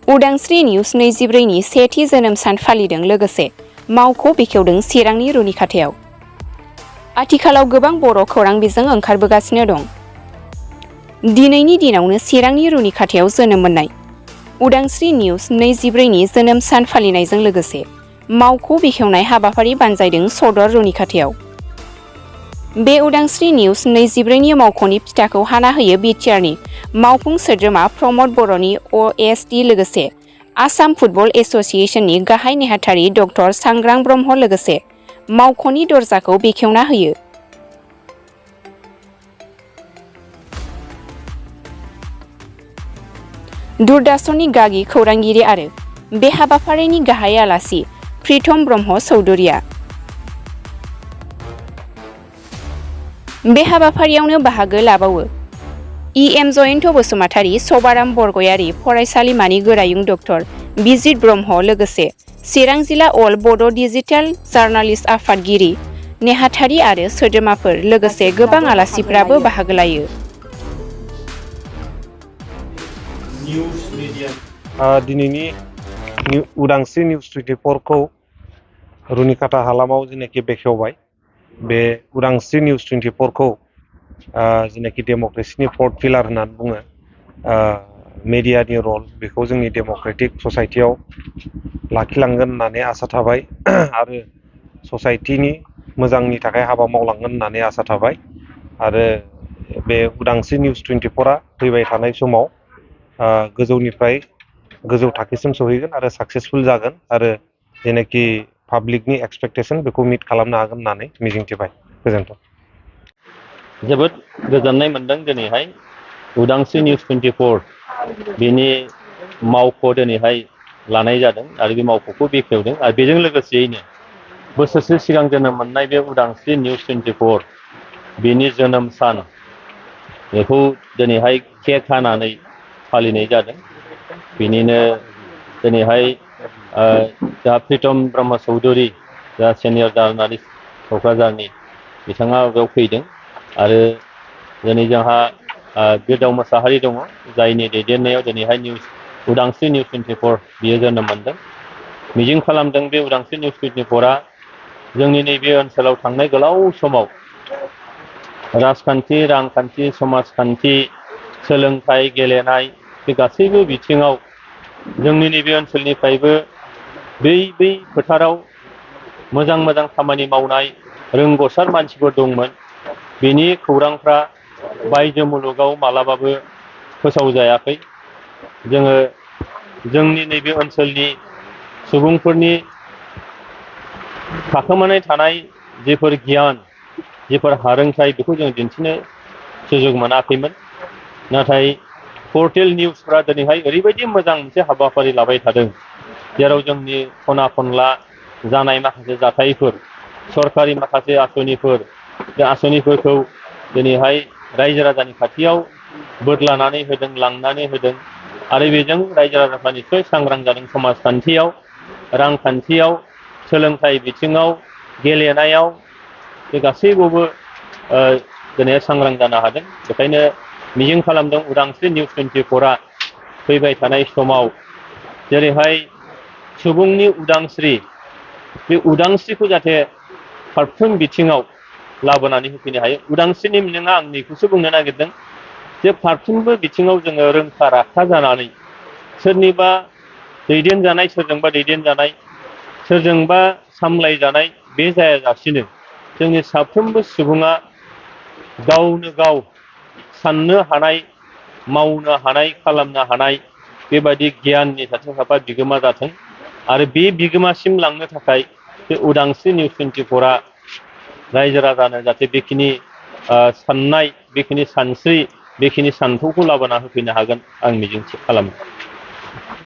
उदांस्रि निउज 24नि सेथि जोनोम सान फालिदों लोगोसे मावख' बेखेवदों चिरांनि रुनिखाथायाव। आथिखालाव गोबां बर' खौरां बिजों ओंखारबोगासिनो दं। दिनैनि दिनावनो चिरांनि रुनिखाथायाव जोनोम मोननाय उदांस्रि निउज 24नि जोनोम सान फालिनायजों लोगोसे मावख' बेखेवनाय हाबाफारि बानजायदों सदर रुनिखाथायाव। बे उदांस्रि निउज 24नि मावख'नि फिथाखौ हाना होयो बिटिआरनि मावफुं सोद्रोमा प्रमद बर'नि अएसडि लोगोसे आसाम फुटबल एस'सिएशननि गाहाय नेहाथारि डक्टर सांग्रां ब्रह्म लोगोसे मावख'नि दरजाखौ बेखेवना होयो। दूरदर्शननि गागि खौरांगिरि आरो बे हाबाफारिनि गाहाय आलासि प्रीतम ब्रह्म चौधुरिया बे हाबाफारियावनो बाहागो लाबावो। इएम जयन्त बसुमतारी, सभाराम बरगयारी, फरायसालिमानि गोरायुं डक्टर बिजित ब्रह्म लोगोसे चिरां जिल्ला अल बड' डिजिटेल जार्नालिस्ट आफादगिरि नेहाथारि आरो सोद्रोमाफोर लोगोसे गोबां आलासिफोराबो बाहागो लायो। दिनैनि उदांस्रि निउज 24 खौ रुनिखाथा हालामाव जेनाखि बेखेवबाय, बे उदांस्रि निउज 24 खौ जेनाखि डेम'क्रेसिनि फर्थ पिलार होननानै बुङो, मेडियानि रल बेखौ जोंनि डेम'क्रेटिक ससाइटियाव लाखिलांगोन होननानै आसा थाबाय आरो ससाइटिनि मोजांनि थाखाय हाबा मावलांगोन होननानै आसा थाबाय आरो बे उदांस्रि निउज 24 फैबाय थानाय समाव गोजौनिफ्राय गोजौ थाखोसिम सहैगोन आरो साक्सेसफुल जागोन आरो जेनाखि पाब्लिकनि एक्सपेक्टेसन बेखौ मिट खालामनो हागोन होननानै मिजिंथिबाय। गोजोन्थों। जोबोद गोजोननाय मोनदों दिनैहाय उदांस्रि निउज 24 बेनि मावख' दिनैहाय लानाय जादों आरो बे मावख'खौ बेखेवदों आरो बेजों लोगोसेयैनो बोसोरसे सिगां जोनोम मोननाय बे उदांस्रि निउज 24 बेनि जोनोम सान बेखौ दिनैहाय केक हानानै फालिनाय जादों। बिनिनो दिनैहाय जा प्रीतम ब्रह्म चौधुरि, जा सिनियर जार्नालिस्ट क'क्राझारनि, बिथाङा बेयाव फैदों आरो दिनै जोंहा गोदाव मोसाहारि दङ, जायनि दैदेननायाव दिनैहाय उदांस्रि निउज 24 बियो जोनोम मोनदों। मिजिं खालामदों बे उदांस्रि निउज 24 जोंनि नैबे ओनसोलाव थांनाय गोलाव समाव राजखान्थि, रांखान्थि, समाजखान्थि, सोलोंथाइ, गेलेनाय बे गासैबो बिथिङाव जोंनि नैबे ओनसोलनिफ्रायबो बै फोथाराव मोजां मोजां खामानि मावनाय रोंग'सार मानसिफोर दंमोन। बेनि खौरांफ्रा बायजो मुलुगाव मालाबाबो फोसावजायाखै। जोङो जोंनि नैबे ओनसोलनि सुबुंफोरनि थाखोमानाय थानाय जेफोर गियान, जेफोर हारोंथाय बेखौ जों दिन्थिनो सुजुग मोनाखैमोन। नाथाय पर्टेल निउसफ्रा दिनैहाय ओरैबायदि मोजां मोनसे हाबाफारि लाबाय थादों, जेराव जोंनि खना खनला जानाय माखासे जाथायफोर, सरकारि माखासे आसनिफोर, बे आसनिफोरखौ दिनैहाय रायजो राजानि खाथियाव बोदलानानै होदों, लांनानै होदों आरो बेजों रायजो राजाफ्रा निस्सय सांग्रां जादों। समाजखान्थियाव, रांखान्थियाव, सोलोंथाइ बिथिङाव, गेलेनायाव बे गासैबावबो दिनै सांग्रां जानो हादों। बेखायनो मिजिं खालामदों उदांस्रि निउज 24 फैबाय थानाय समाव जेरैहाय सुबुंनि उदांस्रि, बे उदांस्रिखौ जाहाथे फारफ्रोम बिथिङाव लाबोनानै होफैनो हायो। उदांस्रिनि मिनिङा आं बेखौसो बुंनो नागिरदों जे फारफ्रोमबो बिथिङाव जोङो रोंखा राखा जानानै सोरनिबा दैदेनजानाय, सोरजोंबा दैदेनजानाय, सोरजोंबा सामलायजानाय बे जायाजासिनो जोंनि साफ्रोमबो सुबुङा गावनो गाव साननो हानाय, मावनो हानाय, खालामनो हानाय बेबायदि गियाननि सासे साफा बिगोमा जाथों आरो बे बिगोमासिम लांनो थाखाय बे उदांस्रि निउज 24 रायजो राजानो जाहाथे बेखिनि साननाय, बेखिनि सानस्रि, बेखिनि सान्थौखौ लाबोना होफैनो हागोन आं मिजिं खालामो।